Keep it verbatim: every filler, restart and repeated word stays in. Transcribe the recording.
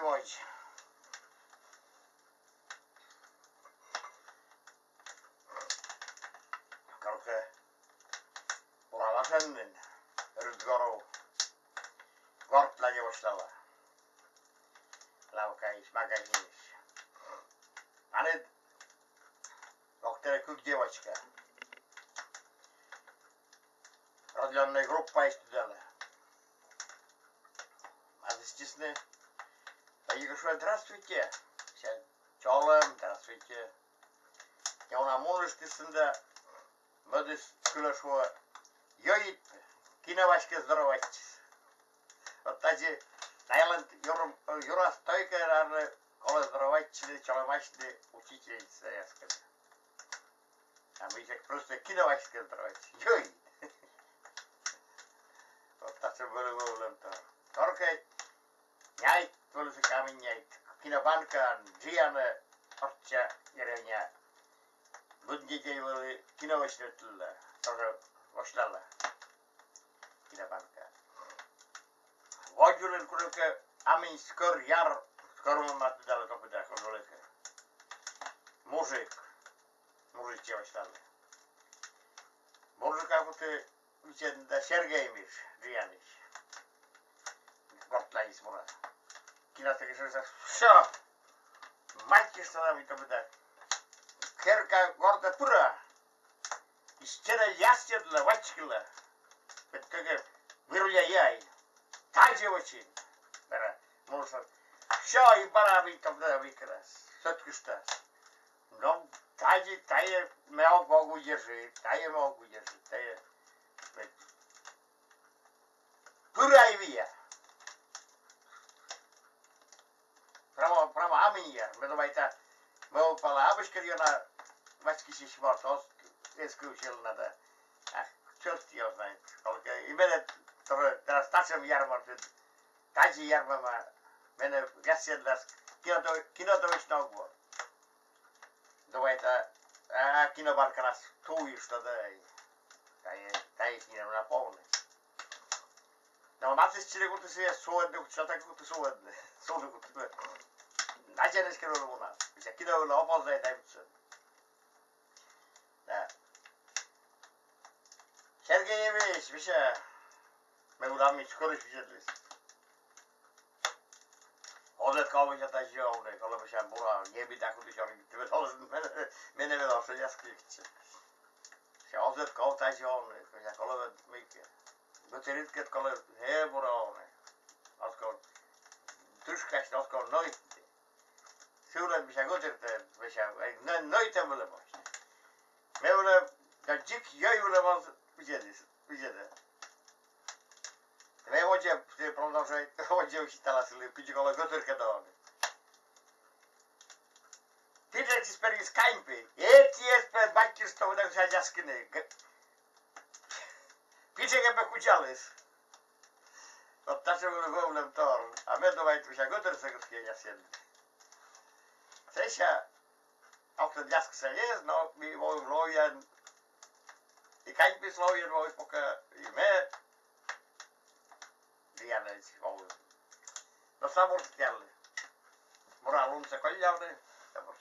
Ой. Короче, Уралашеннин рудгору гортла девочкала. Лавкаысь, магазинысь. Аны локтӧны кык девочка. Роддёмнӧй группаысь тыдалӧ. Мазӧдчисны. Пӧйык шуӧ: «Здравствуйте». Чолӧм, здравствуйте. Неуна муныштісны да мӧдыс кылӧ, шуӧ: «Йӧйыд, кино Васькӧ здоровайтчис». Вот тадзи налӧн юр-, юрас тӧв кӧ, наверно, колӧ здоровайтчыны, чолӧмасьны учительницаяскӧд. А мый жӧ, просто кино Васькӧ здоровайтчис. Йӧйыд. Вот татшӧм вӧлі вӧвлӧмтор. Коркӧ няйт вӧлі, сӧмын няйт. Кинобанкаын, Джианын, орчча деревняын. Быд недель вӧлі кино вӧчны ветлӧ. Тоже восьлалӧ. Кинобанка. Водзвылын кутшӧмкӧ Аминь скӧр яр, скӧр мӧмӧ тыдалӧ, топыда, кодъяс вӧлі кӧ. Мужик. Мужичӧ восьлалӧ. Мужика куті видзӧдны да Сергей Миш, Джианысь. Гортла эськӧ мунӧ. Кинотӧ кӧ шуӧ, всё. Мать кыштана, мый топыда. Керка гортӧ пырӧ. И стенӧ ясьӧдлӧ, вачкылӧ. Петкӧдӧ, вӧръя яй. Тадзи вӧчин. Бара. Муса. Всё, и бара, мый топыда, мый кӧ да. Сӧт кышта. Но тадзи, тайӧ ме ог удержи, тайӧ ме ог удержи, тайӧ. Пырӧ и виӧ. Прямо, прямо Аминь яр. Ме думайта, ме пала абуськӧд ёна вачкысьысь морт, оз эскы усьлӧн да. Ах, чёрт его знает. Коркӧ, и менӧ тоже татшӧм яр морт. Тадзи яр мӧмӧ, менӧ ясьӧдлас, кино, кино тоже ог вӧв. Думайта, а, кинобанкаас туйышта да. Тайӧ, тайӧ кино на полный. Но матыстчыны кутіс, сулыны кутіс, сулыны кутіс, сулыны кутіс, сулыны кутіс. Надзӧныс кӧ вӧлі мунас. Мися, кино вӧлі опоздайта, да. Сергей Евгеньевич, мися, ме вылӧ Аминь скорӧйысь видзӧдліс. Оз ӧд ков, мися, тадзи овны, колӧ, мися, бура, небыд да кутшӧм, тыдалӧ, менӧ, менӧ вӧлі шӧдяскыштчӧ. Мися, оз ӧд ков тадзи овны, мися, колӧ ӧд мыйкӧ. Гӧтырыдкӧд колӧ, э, бура овны. Оз ков тышкасьны, оз ков нӧйтны. Сылӧн, мися, гӧтыртӧ, мися, нӧ-, нӧйтӧм вӧлӧм. Ме вӧлі, да, дзик йӧй вӧлӧм, видзӧдӧ, видзӧдӧ. Ме водзӧ, продолжай, водзӧ висьтала сылы, кыдзи колӧ гӧтыркӧд овны. Питшӧгтіыс пергис каньпи. Эті эз пӧ батькыштӧ вӧдӧ садяскыны. Г-, Питшӧгӧн пӧ кутчаліс. Вот татшӧм вӧвлӧмтор. А ме думайта, мися, гӧтырсӧ кӧть кӧ ясьӧд. Сэсся ог тӧд, яскысӧ ли эз, но ми воим ловъян. И каньпиыс ловйӧн воис пока, и ме Яндысь воим. Но сабур сетны. Бура лунсӧ коллявны, сабур.